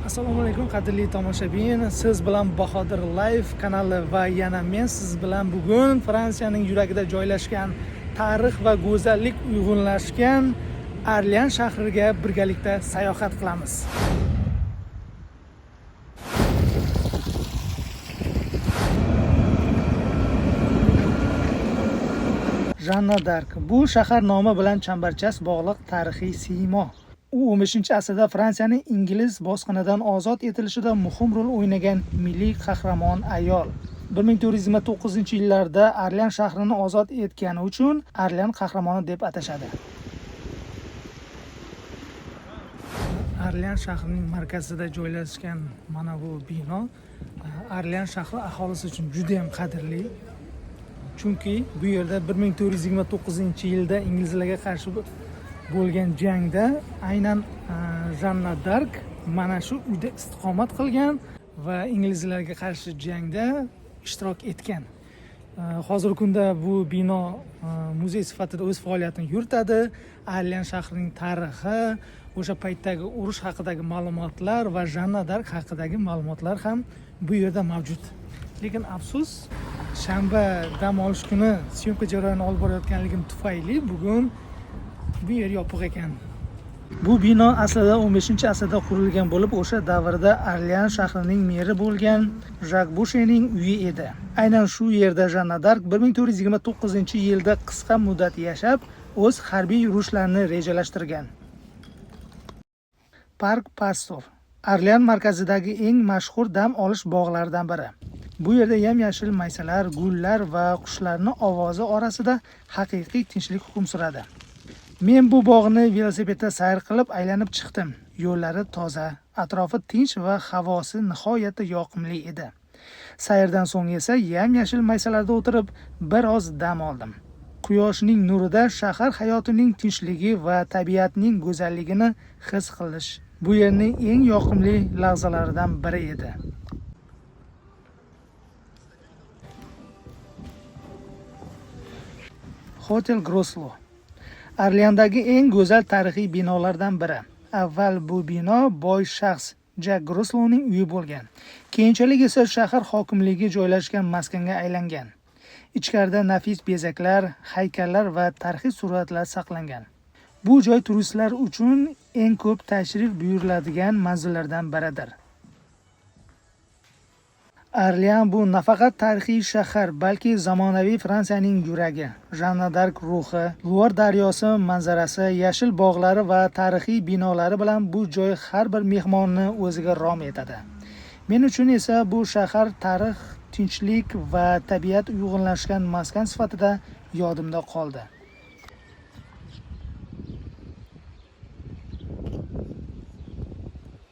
Assalomu alaykum, qadrli tomoshabin. Siz bilan Bahodir Live kanali va yana men siz bilan bugun Fransiyaning yuragida joylashgan, tarix va go'zallik uyg'unlashgan Orlean shahriga birgalikda sayohat qilamiz. Janna d'Arc bu shahar nomi bilan chambarchas bog'liq tarixiy siymo. U 15-asrda Fransiyaning ingliz bosqinidan ozod etilishida muhim rol o'ynagan milliy qahramon ayol. 1429-yillarda Orlean shahrini ozod etgani uchun Orlean qahramoni deb atashadi. Orlean shahrining markazida joylashgan mana bu bino Orlean shahri aholisi uchun juda ham qadrli. Chunki bu yerda 1429-yilda inglizlarga qarshi bo'lgan jangda aynan Janna d'Arc mana shu uyda istiqomat qilgan va inglizlarga qarshi jangda ishtirok etgan. Hozirgi kunda bu bino muzey sifatida o'z faoliyatini yuritadi. Orlean shahrining tarixi, o'sha paytdagi urush haqidagi ma'lumotlar va Janna d'Arc haqidagi ma'lumotlar ham bu yerda mavjud. Lekin afsus, shanba dam olish kuni syomka jarayonini olib borayotganligim tufayli bugun bu yer yopiq ekan. Bu bino aslida 15-asrda qurilgan bo'lib, o'sha davrda Orlean shahrining meri bo'lgan Jak Bushening uyi edi. Aynan shu yerda Janna d'Arc 1429-yilda qisqa muddat yashab, o'z harbiy yurishlarini rejalashtirgan. Park Pastor Orlean markazidagi eng mashhur dam olish bog'laridan biri. Bu yerda yam-yashil maysalar, gullar va qushlarning ovozi orasida haqiqiy tinchlik hukm suradi. Men bu bog'ni velosipedda sayr qilib aylanib chiqdim. Yo'llari toza, atrofi tinch va havosi nihoyatda yoqimli edi. Sayrdan so'ng esa yam-yashil maysalarda o'tirib biroz dam oldim. Quyoshning nurida shahar hayotining tinchligi va tabiatning go'zalligini his qilish bu yerning eng yoqimli lahzalaridan biri edi. Hotel Groslo Orleandagi eng go'zal tarixiy binolardan biri. Avval bu bino boy shaxs Jak Grosloning uyi bo'lgan. Keyinchalik esa shahar hokimligi joylashgan maskanga aylangan. Ichkarida nafis bezaklar, haykallar va tarixiy suratlar saqlangan. Bu joy turistlar uchun eng ko'p tashrif buyuriladigan manzillardan biridir. Orlean bu nafaqat tarixiy shahar, balki zamonaviy Fransiyaning yuragi. Janna d'Arc ruhi, Luar daryosi manzarasi, yashil bog'lari va tarixiy binolari bilan bu joy har bir mehmonni o'ziga rom etadi. Men uchun esa bu shahar tarix, tinchlik va tabiat uyg'unlashgan maskan sifatida yodimda qoldi.